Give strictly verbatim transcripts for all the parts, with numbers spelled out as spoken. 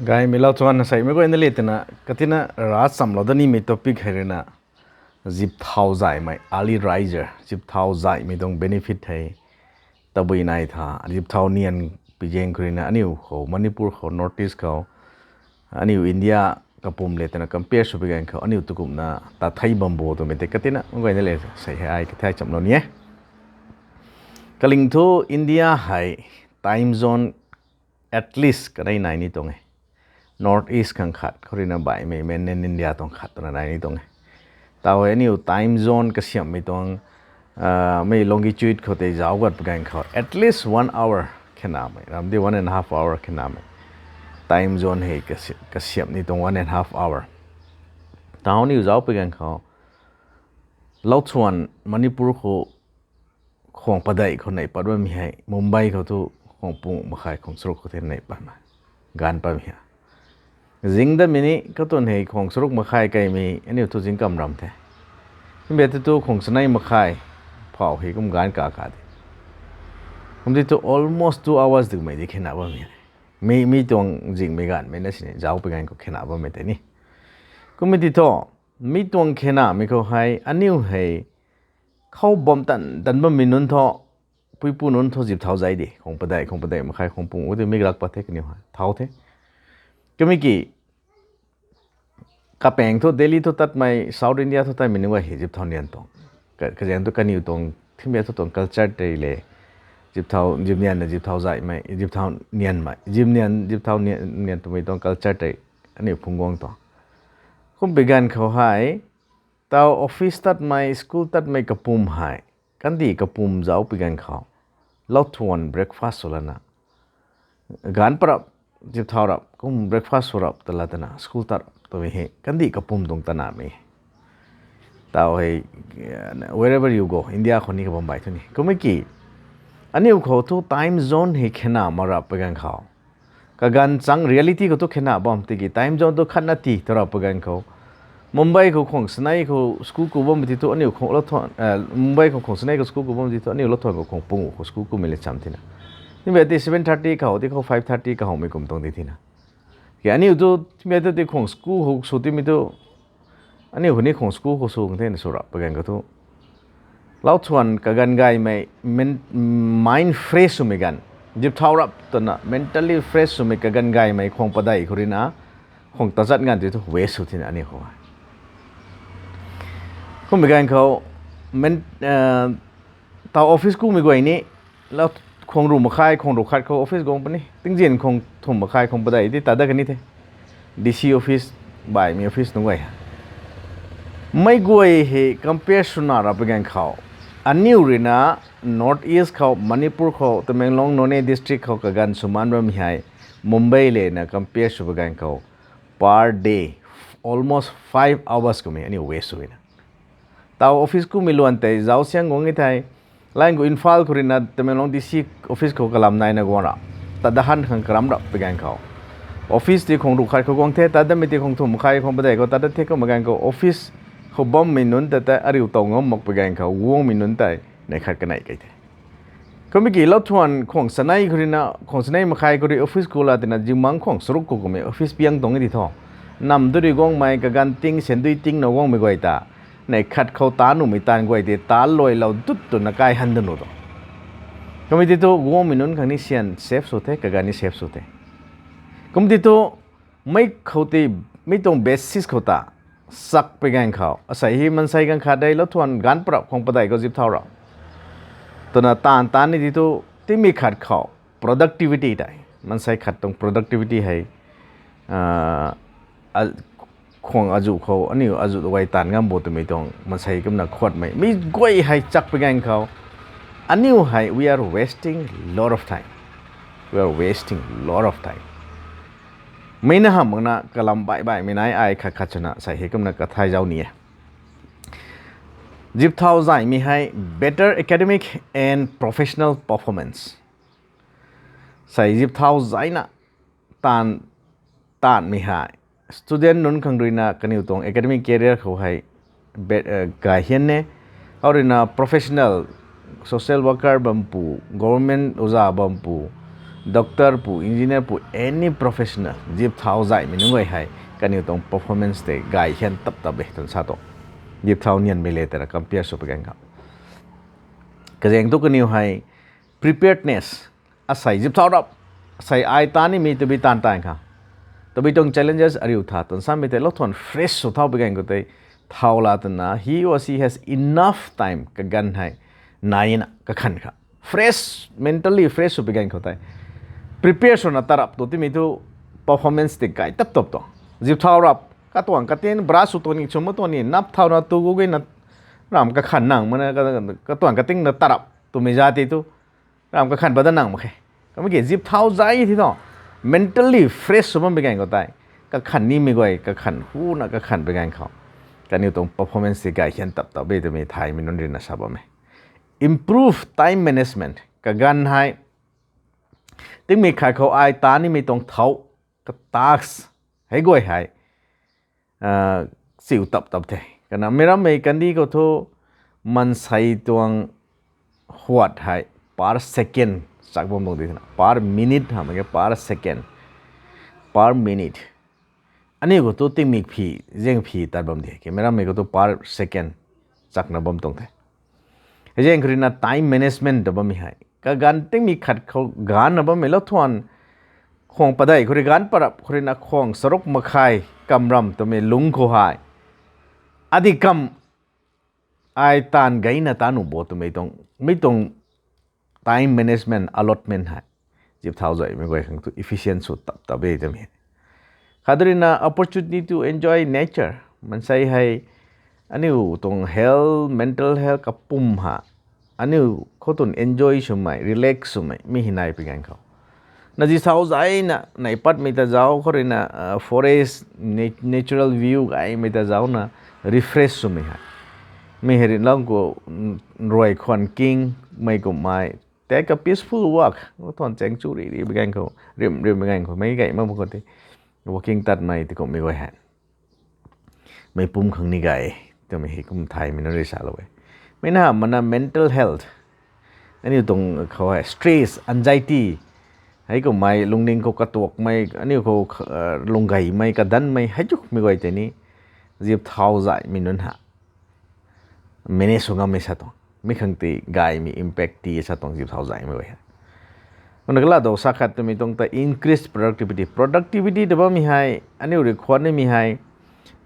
Gaymei lou tuan, seimei guayna le twna katina ravchamlou dat nimei topic hei ruina, zip thau zaihmei, early riser, zip thau zaihmei tuang benefit hei tabui nai tha. Zip thau nian pizaeng khou ruina aniu khou, Manipur khou, North East khou, aniu India kapwm le twna compare sw pigaeng khou aniu tukumna ta thei bam bo twmei tei katina guayna le sei hei ai kathai chamlou ni e. Kaling thu India hei time zone at least kanei nai ni tuang e. North East khang khat, khou ruina baihmei mainland India tuang khat twna nai ni tuang e. Tau hei aniu time zone kasiamhmei tuang, mei longitude khou tei zauc gat pigaeng khou at least one hour khenamei, ram di one and a half hour khenamei time zone hei kasiamh ni tuang one and a half hour. Tau aniu zauc pigaeng khou, lou tuan Manipur khou khwang padeih khou neih pat bammei hei Mumbai khou thu khwang pung makhai khwang charuk khou the neih patmei, ganv patmei he. Zing datmei ni katuan hei khwang charuk makhai kaimei aniu thu zingkam ram the. Mbia tu tu khwang chanei makhai phau hei kum ganv ka ka di. Kum di thu almost two hours dikmei di khena bammei he. Mi, mi tuang zingmei ganvmei na sini zauc pigaeng khou khena bammei tei ni. Kummei di thu, mi tuang khenamei khou hei aniu hei khou bam tan tan bammei nunc thu, puipu nunc thu zip thau zai di, khwang padeih, khwang padeih makhai khwang pung u tei mi rak pat the kaniw hei thau the. Kummei ki, kapaeng thu Delhi thu tatmei, South India thu tatmei nunc guay hei zip thau nian tuang, kazaeng thu kaniw tuang thimbia thu tuang culture tei le, zip thau, zip nianna zip thau zaihmei, zip thau nianmei, zip nian, zip thau nian twmei tuang culture tei aniu phungc guang tuang. Kum piganv khou hei, tau office tatmei, school tatmei kapwm hei, kandih kapwm zauc piganv khou, lou tuan breakfast sw lana, ganv parap, zip thau rap kum breakfast sw rap ta la twna school tat twmei hei kandih kapwm tuang tanamei. Tau hei, wherever you go, India khou ni kabam bai thu ni. Kummei ki, aniu khou thu time zone hei khena mak rap piganv khou, kaganv chang reality khou thu khena bam tiki time zone thu khatna ti tw rap piganv khou, Mumbai khou khwang chanei khou school ku bammei ti thu aniu, Mumbai khou khwang chanei khou school ku bammei ti thu aniu lou tuan khou khwang pung khou school kumei le cham tina. Mbia ti seven thirty khou, ti khou five thirty kahowmei kum tuang di tina. Ki aniu thu, mbia tu ti khwang school khou sw timei thu, aniu khou ni khwang school khou sw thena sw rap piganv khou thu, lou tuan kaganv gaymei, mind fresh swmei ganv, zip thau rap twna mentally fresh swmei kaganv gaymei khwang padeih khou ruina, khwang tachat ganv ti thu waste sw tina aniu khou. Kummei ganv khou, tau office kumei guay ni, khwang ruh makhai, khwang ruh khat khou office guang puni, tingzin khwang thum makhai khwang padeih di tat dat kani the. DC office, baihmei office nunc guay. Mei guay hei compare swna rap piganv khou, aniu ruina North East khou, Manipur khou, Tamenglong, Noney district khou kaganv sw maan bammei hei, Mumbai lena compare sw piganv khou, per day, almost five hours kummei aniu waste swna. Tau office kumei luan tei zauc siang guang e thei, line khou Imphal khou ruina Tamenglong DC office khou kalam naina guang ra, tat dat han khang karam rap piganv khou, office ti khwang ruh khat khou guang the, tat datmei ti khwang thum makhai khwang padeih khou tat dat the. Kummei ganv khou office khou bammei nunc ta tei ariu tow ngam mak piganv khou guangmei nunc tei neih khat kanei kei the. Kummei ki lou tuan khwang chanei khou ruina, khwang chanei makhai khou rui office ku la tina zingmang khwang charuk khou kummei office piang tuang e di thu, nam dui rui guangmei, kaganv ting, syan dui tingna guangmei guay ta, neih khat khou ta nuhmei taanv guay tei ta luailou dut twna kai han dat nu tuang. Kummei ti thu guangmei nunc khang ni syan save sw the, kaganv ni save sw the. Kum ti thu, mei khou tei, mi tuang basis khou ta, sak piganv khou asei hei maansei ganv khat dei lou tuan ganv parap khwang padeih khou zip thau rap twna taanv taanv ni ti thu, timei khat khou productivity tei, maansei khat tuang productivity hei, khwang azuh khou aniu azuh guay taanv ngam bo twmei tuang maansei kumna khuatmei mi guay hei chak piganv khou, aniu hei we are wasting lot of time, we are wasting lot of time. Mei na hamh makna kalam baih baihmei nai, ai khat khat swna sei hei kumna kathai zauc ni e. Zip thau zaihmei hei better academic and professional performance. Sei zip thau zaihna taanv, taanvmei hei student nunc khang ruina kaniw tuang academic career khou hei gay hian e. Khou ruina professional, social worker bam pu, government oja bam pu, doctor pu, engineer pu, any professional zip thau zaihmei nunc guay hei kaniw tuang performance tei gay hian tap tap e twna sa tuang. Zip thau nianmei le tei ra compare sw pui ganv khou, kazaeng thu kaniw hei preparedness, asei zip thau rap, asei ai ta nimei tabui taanv taanv kha, tabui tuang challenges ariu tha twna samei tei lou thuan fresh sw thau pui ganv khou tei, thau la twna he or she has enough time kaganv hei naina kakhan kha, fresh, mentally fresh sw pui ganv khou tei prepare swna tarap tu timei thu performance tei gay tap tap tuang. Zip thau rap, katuang katin brush sw tuang ni, chum tuang ni, nap thauna tu gu gena ram kakhan nang mana, katuang kating na tarap twmei za ti tu ram kakhan pat da nang mak khe. Kamei ki zip thau zai thi tho, mentally fresh sw bam pui ganv khou tei, kakhan nimei guay kakhan huna kakhan pui ganv khou kaniw tuang performance tei gay hian tap tap e twmei thaymei nunc rina sa bam e. Improve time management, kaganv hei tingmei khat khou ai ta nimei tuang thau, ka task hei guay hei chiu tap tap the. Kana meic rammei kandih khou thu maansei tuang huat hei per second chak bam tuang di thena, per minute hamei ke per second, per minute. Aniu khou thu tingmik phi, zaeng phi tat bam di hei ke, meic rammei khou thu per second chakna bam tuang the. Zaeng khou ruina time management ta bammei hei, kaganv tingmik khat khou gancna bammei lou thuan, khwang padeih khou rui ganc parap khou ruina khwang charuk makhai kamram twmei lungc khou hei, adi kam ai taanv gayna ta nuh bo twmei tuang, mi tuang time management, allotment hei zip thau zaihmei guay khang thu efficient sw tap tap e twmei. Khat ruina opportunity to enjoy nature, maansei hei aniu tuang health, mental health kapwm ha, aniu khou tun enjoy swmei, relax swmei mi hei nai pui ganv khou, na zip thau zaina neih patmei ta zauc khou ruina forest, natural view gaymei ta zaucna refresh swmei hei, mi hei rinlang khou nruai khwan kingmei kumhmei, take a peaceful walk, thuan chaeng chu ri ri pui ganv khou, rim rim pui ganv khou meic gay mak khou tei walking tatmei ti kumhmei guay hei meic pum khang ni gay twmei hei kum thaymei nunc rui salou e. Mei na mana mental health, aniu tuang khou hei stress, anxiety, hei kumhmei lungning khou katuakmei, aniu khou lunggaymei, kadanmei hei chumei guay tei ni zip thau zaihmei nunc ha manage sw ngammei sa tuang. Mi khang tei gaymei impact ti sa tuang zip thau zaihmei guay hei. Kumna kala dou sa khat twmei tuang ta increase productivity. Productivity ta bammei hei aniu rui khwan nimei hei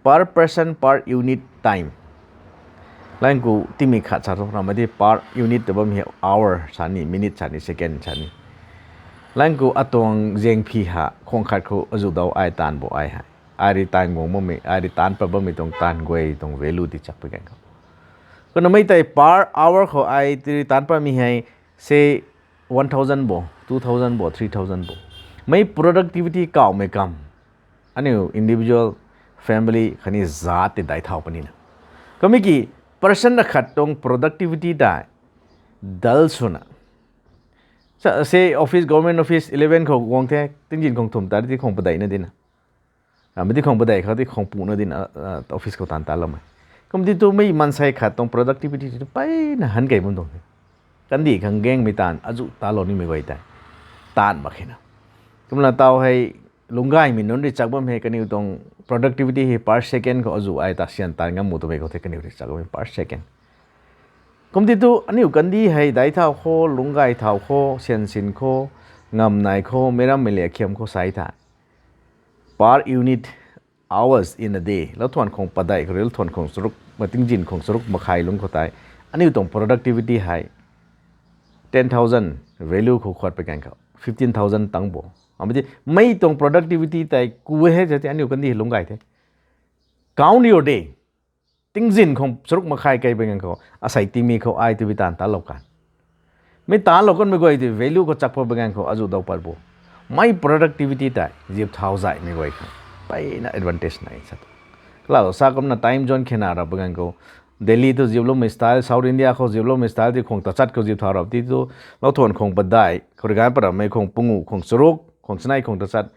per person per unit time. Lang khou tingmik khat sa thu ramei di per unit ta bammei hei hour sa ni, minute sa ni, second sa ni. Lang khou atuang zaeng phi ha khwang khat khou azuh dau ai taanv bo ai hei, ai rui taanv guang bammei, ai rui taanv pat bammei tuang taanv guay tuang value ti chak pui ganv khou, kumna mei tei per hour khou ai ti rui taanv patmei hei se one thousand bo, two thousand bo, three thousand bo, mei productivity kawmei kam aniu individual, family khatni zat tei dai thau puni na. Kamei ki person akhat tuang productivity tei dal swna, se office, government office eleven khou guang the, tingzin khwang thumh ta ti khwang padeihna dina, ramei di khwang padeih khat ti khwang puna dina office khou taanv taloumei. Kum ti tu mei maansei khat tuang productivity tu peyna han kei bam tuang the. Kandih khang gaengmei taanv azuh talou nimei guay tei taanv mak khe na. Kumna tau hei lungc gaymei nunc rui chak bam hei kaniw tuang productivity hei per second khou azuh ai ta syan taanv ngam mu twmei khou the kaniw rui chak bam hei per second. Kum ti tu aniu kandih hei dai thau khou, lungc gay thau khou, syan sin khou, ngam nai khou, meic rammei le khiam khou sai tha per unit hours in a day, lou thuan khwang padeih khou rui lou thuan khwang charuk, ma tingzin khwang charuk makhai lungc khou tei aniu tuang productivity hei ten thousand value khou khuat pui ganv khou fifteen thousand tang bo. Amei di mei tuang productivity tei ku hei sa ti aniu kandih lungc gay the. Count your day. Tingzin khwang charuk makhai kei pui ganv khou asei tingmik khou ai tabui taanv talou kan, mei talou kanmei guay tei value khou chak pat pui ganv khou azuh dau pat bo. Mei productivity tei zip thau zaihmei guay khang peyna advantage nai sa tu. Kala sa kumna time zone khena rap pui ganv khou Delhi tu ziploumei style, South India khou ziploumei style ti khwang tachat khou zip thau rap ti tu lou thuan khwang padeih khou rui ganv pat ramei khwang panguh, khwang charuk, khwang chanei, khwang tachat,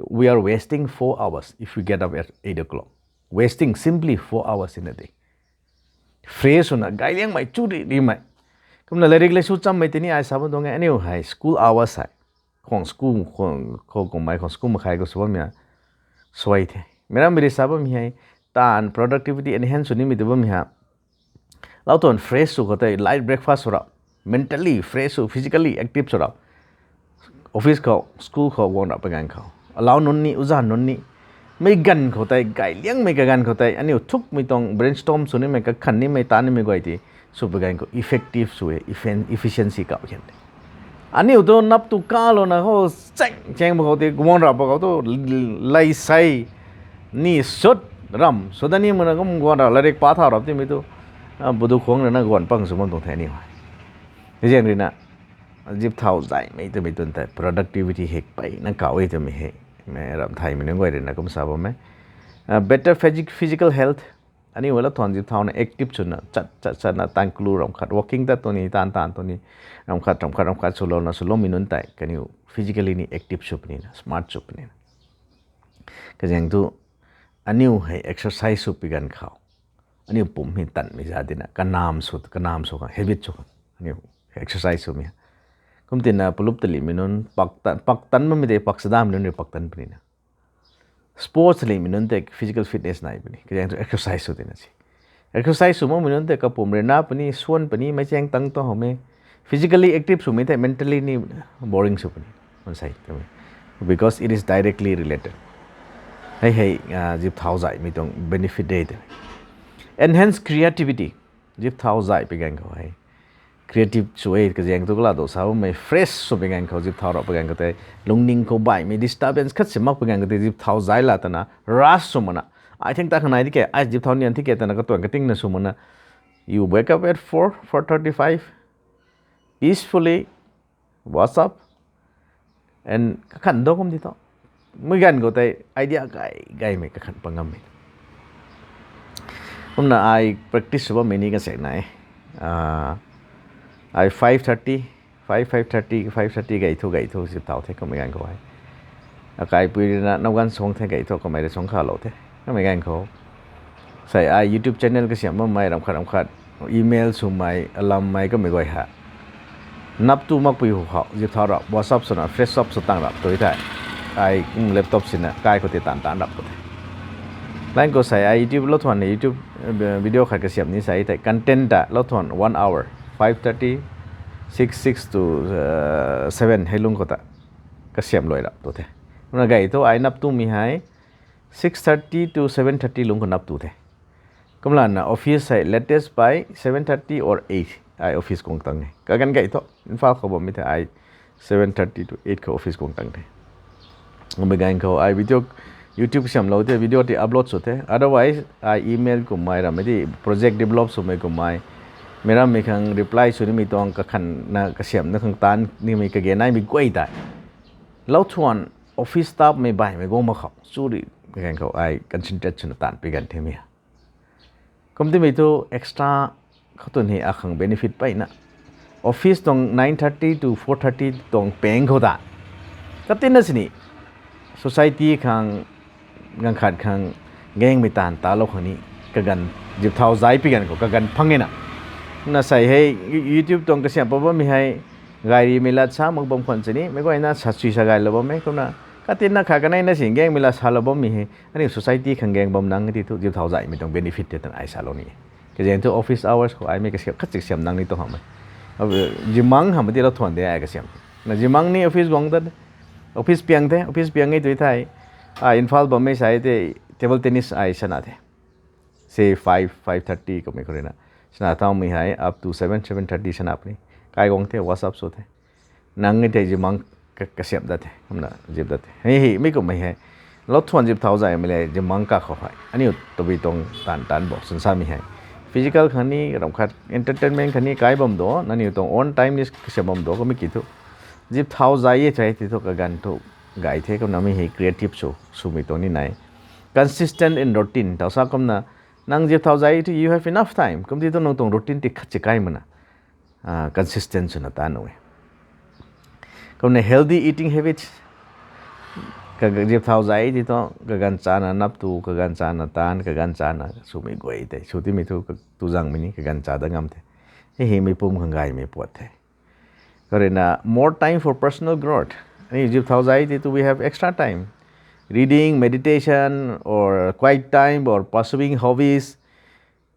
we are wasting four hours if we get up at eight o'clock. Wasting simply four hours in a day. Fresh swna gay liangmei, chu ri rimei. Kumna lairik laisu chammei tei ni ai sa bam tuang e, aniu hei school hours hei khwang school khou kummei khwang school makhai khou sw bammei suai the. Meic rammei rui sa bammei hei, taanv productivity enhance sw nimei tu bammei ha, lau tuan fresh sw khou tei light breakfast sw rap, mentally fresh sw, physically active sw rap, office khou school khou guang rap pui ganv khou, alau nunc ni, uza nunc ni, mei ganv khou tei, gay liangmei kaganv khou tei aniu thukmei tuang brainstorm sw nimei, kakhan nimei, taan nimei guay ti sw pui ganv khou effective sw e, efficiency kau khen de. Aniu tu nap tu kalouna khou cheng cheng bam khou ti guang rap bam khou tu, lei sei ni sut ram sut da ni mana kum guang rap, latrik pa thau rap timei tu, budu khuang rui na guan pang sw bam tuang the aniu hei. Kazang rui na zip thau zaihmei twmei tun tei productivity hei peyna kau e twmei hei, ramh thaymei nunc guay rui na kum sa bam e. Better physical health. Aniu lat thuan zip thauna active swna chat chat chatna taanv kalu ram khat walking tat tu ni, taanv taanv tu ni, ram khat ram khat ram khat swlouna swloumei nunc tei kaniw physically ni active sw puni na, smart sw puni na. Kazang tu aniu hei exercise sw pui ganv khou aniu pum hei tanmei za dina kanam sw, kanam sw khang, habit sw khang aniu exercise swmei. Kum tina pulup talimei nunc, pak tan bammei tei pak sadamei nunc rui pak tan puni na. Sports talimei nunc tei physical fitness nai puni, kazang tu exercise sw tina si. Exercise sw makmei nunc tei kapum rui na puni, suan puni, meic chaeng tang tu howmei. Physically active swmei tei mentally ni boring sw puni, mansei twmei, because it is directly related. Hei hei zip thau zaihmei tuang benefit de tei. Enhance creativity. Zip thau zaih pui ganv khou hei creative sw e, kazang tu kala do sa bammei fresh sw pui ganv khou, zip thau rap pui ganv khou tei lungning khou baihmei disturbance khat si mak pui ganv khou tei zip thau zai la tana rush sw mana. Ai thing ta khanai di ke, ai zip thau nian thi ke twna katuang katingna sw mana. You wake up at four, four thirty-five, peacefully, wash up, and kakhan do kum di thu, mei ganv khou tei idea gay gaymei kakhan pang ngammei. Kumna ai practice sw bammei ni kasaekna e. Ai five thirty, five, five thirty, five thirty gay thu gay thu zip thau the kummei ganv khou hei. Akaipui rui na nau ganv suang the gay thu kamei rui suang khalou the. Kamei ganv khou sei ai YouTube channel kasiam bammei ram khat ram khat, email swmei, alammei kummei guay ha nap tu makpui hu khou zip thau rap, wash up swna fresh up sw tang rap tu thei, ai kum laptop sina kai khou tei taanv taanv rap khou the. Line khou sei ai YouTube lau thuan ni YouTube video khat kasiam ni sei tei content ta lau thuan one hour, five thirty, six, six to seven hei lungc khou ta kasiam luai rap tu the. Kumna gay thu ai nap tumei hei six thirty to seven thirty lungc khou nap tu the. Kumlana office hei latest by seven thirty or eight ai office guang tang e. Kaganv gay thu Imphal khou bammei the ai seven thirty to eight khou office guang tang the. Kummei ganv khou ai video YouTube kasiamlou the, video ti upload sw the. Otherwise ai email kummei rammei di project develop swmei kummei, mei rammei khang reply sw nimei tuang kakhanna kasiamna khang taanv nimei kage naimei guay tei lau thuan office staffmei baihmei guang mak khou chu ri ganv khou ai concentrate swna taanv pui ganv themei. Kum timei thu extra khou tun hei akhang benefit peyna office tuang nine thirty to four thirty tuang pang khou ta katinna sini society khang, ganv khat khang gangmei taanv talou khang ni kaganv zip thau zai pui ganv khou kaganv phang e na. Na sei hei YouTube tuang kasiam pa bammei hei gay rimei lat sa mak bam khwan sini meic guayna sa sui sa gaylou bam e. Kumna katinna khat kaneina sin gangmei lat salou bammei hei aniu society khang gang bam nang ti thu zip thau zaihmei tuang benefit tei tan ai salou ni. Kazang thu office hours khou aimei kasiam khat chik siam nang ni tu hamhmei, zimang hamhmei ti lau thuan de ai kasiam. Na zimang ni office guang ta, office piang the, office piang e tu thei ai Imphal bammei sai tei table tennis ai sana the. Say five, five thirty kummei khou rui na sana thaumei hei up to seven, seven thirty sana puni. Kai guang the, wash up sw the, nang e thei zimang kasiam dat the, kumna zip dat the. Hei hei mi kummei hei lau thuan zip thau zaihmei le zimang kakhou hei aniu tabui tuang taanv taanv bo sansamei hei physical khang ni ram khat entertainment khang ni kai bam do, nangniw tuang own time ni kasiam bam do kummei ki thu zip thau zai e thei ti thu kaganv thu gay the. Kumna mi hei creative sw swmei tuang ni nai, consistent in routine tau sa kumna nang zip thau zai thu you have enough time kum ti thu nang tuang routine ti khat chi kai mana consistent swna taanv nuh e. Kumna healthy eating habits, zip thau zai ti thu kaganv chana nap tu, kaganv chana taanv, kaganv chana swmei guay tei sw timei thu tu zangmei ni kaganv cha dat ngam the. Hei hei mei pum khang gaymei puat the. Kha rui na more time for personal growth. Aniu zip thau zai ti tu we have extra time. Reading, meditation, or quiet time, or pursuing hobbies.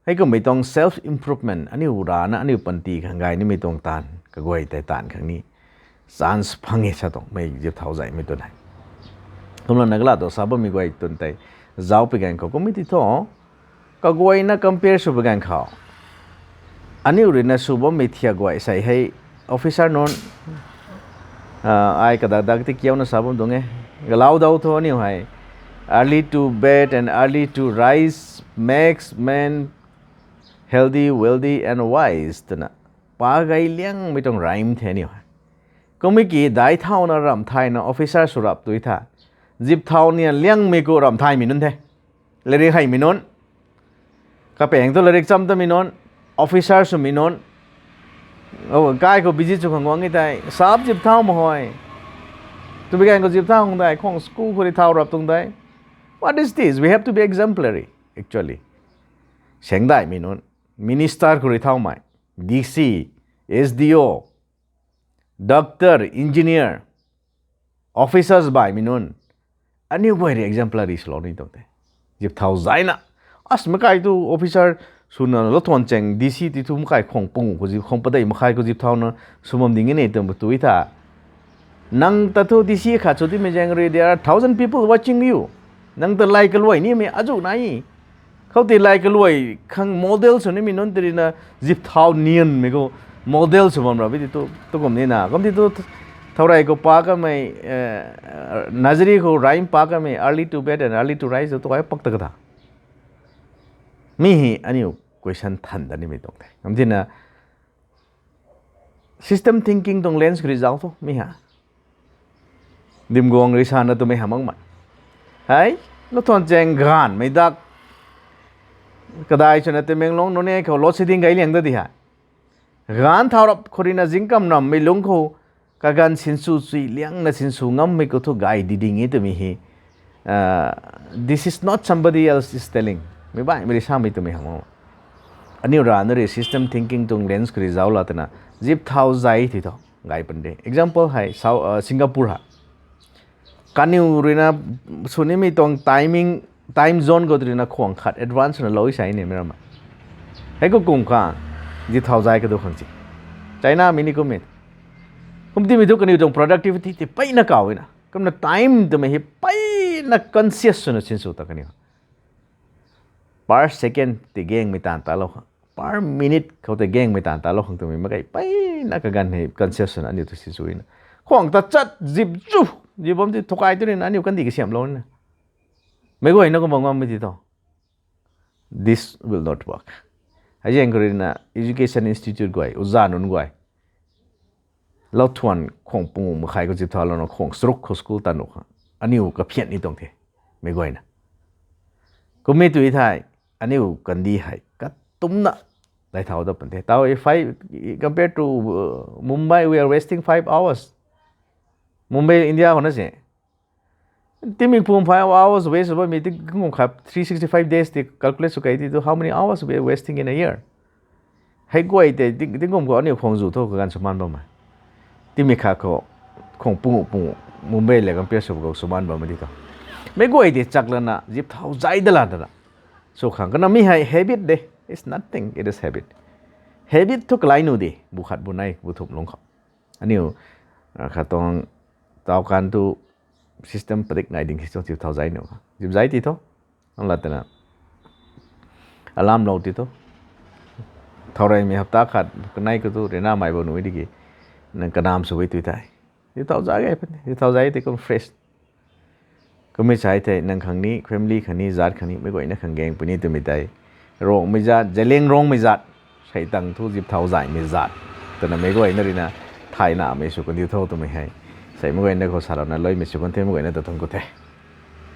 Hei kummei tuang self improvement, aniu rana, aniu panty khang gay nimei tuang taanv, kaguay tei taanv khang ni chance phang e sa tuang, mei zip thau zaimei twn hei. Kumna nagla tu sa bammei guay twn tei, zauc pui ganv khou kummei ti thu, kaguayna compare sw pui ganv khou. Aniu ruina sw bammei thiak guay sei hei, officer nunc, ai kadak dak ti kiauna sa bam tuang e. Galau dau thu aniu hei, early to bed and early to rise makes man healthy, wealthy and wise twna. Pa gay liangmei tuang rhyme the aniu hei. Kummei ki dai thauna ramh thayna officer sw rap tui tha. Zip thau nian liangmei khou ramh thaymei nunc the. Lairik heimei nunc. Kapaeng tu lairik cham tamei nunc. Officer swmei nunc. Kai khou busy sw khang guang e tei. Sap zip thau ma hoi. Twbi ganv khou zip thau hung dai. Khwang school khou rui thau rap tuang dai. What is this? We have to be exemplary, actually. Sengdaimei nunc. Minister khou rui thaumei. D C, S D O, doctor, engineer, officers baihmei nunc, aniu guay rui exemplary swlou ni tuang the. Zip thau zaina. As makai tu officer swna lou thuan chaeng D C ti thu makai khwang pung khou zip, khwang padeih makhai khou zip thauna sw bam ding e ne twmei tui tha. Nang ta thu D C khat sw timei zaeng rui, there are thousand people watching you. Nang ta lay kaluai nimei azu nai. Khoutei lay kaluai khang model sw nimei nunc tei ruina zip thau nianmei khou model sw bam ra bi ti tu, tu kum nina. Kum ti tu, thaurey khou pa kamei, nursery khou rhyme pa kamei, early to bed and early to rise tu ai pak ta ka tha. Mi hei aniu question than dat nimei tuang the. Kum tina, system thinking tuang lens khou rui zauc thu mi ha. Dimguang rui sana twmei ha makmei. Hei, lou thuan chaeng gaanvmei dak. Kadai swna Tamenglong nunc e khou load shedding gay liang da di ha. Gaanv thau rap khou ruina zingkam rammei lungc khou kaganv sinsw chui liangna sinsw ngammei khou thu gay di ding e twmei hei. This is not somebody else is telling. Meic baihmei rui samei twmei ha mak. Aniu rana rui system thinking tuang lens khou rui zauc la twna zip thau zai ti thu gay pan de. Example hei, Singapore ha. Kaniw ruina sw nimei tuang timing, time zone khou ruina khwang khat advance swna lou e sa ni mei ramei. Hei khou kum khang, zip thau zai kadu khang si. China mei ni kum e. Kum timei thu kaniw tuang productivity tei peyna kaw e na. Kumna time twmei hei peyna conscious swna sinsw ta kaniw. Per second tei gangmei taanv talou khang, per minute khou tei gangmei taanv talou khang twmei mak ge, peyna kaganv hei conscious swna aniu tu sinsw na. Khwang ta chat zip zu, zip bam ti thukai tu ruina aniu kandih kasiamhlou na. Meic guayna kumna ngammei ti tho. This will not work. Hei zaeng khou ruina education institute guay, oja nunc guay, lou thuan khwang pung makhai khou zip thau louna khwang charuk khou school ta nuh khang aniu kaphian ni tuang the, meic guayna. Kummei tu thei, aniu kandih hei katumna dai thau dat pan the. Tau e five, compared to Mumbai, we are wasting five hours. Mumbai, India khou na se. Timik pum five hours waste bammei ti kung khat three sixty five days ti calculate sw kei ti tu how many hours we are wasting in a year? Hei guay tei tingkum khou aniu khwang zu thu kaganv swmaan bammei. Timik khat khou khwang pung pung Mumbai le compare sw khou swmaan bammei ti tho. Meic guay tei chak lana zip thau zai dat la twna sw khang kana mi hei habit de. It's nothing, it is habit. Habit thu kalai nu de, bu khat bu nei bu thumh lungc khou. Aniu khat tuang tau kan tu system padik nai ding si tu zip thau zai nu kha. Zip zai ti tho. Ang la twna alarm lou ti tho. Thau reymei hapta khat kanei khou tu ruina mei bou nuh diki nang kanam sw e tu thei, zip thau zai gay pan, zip thau zai tei kum fresh. Kummei sa thei nang khang ni, family khang ni, zaat khang ni, meic guayna khang gang puni twmei tei, Rongmei zaat, Zeliangrongmei zaat, sei tang thu zip thau zaimei zaat twna meic guayna ruina thaynamei sw kandiu tho twmei hei, sei meic guayna khou salouna luimei sw kan the, meic guayna ta thuan khou the.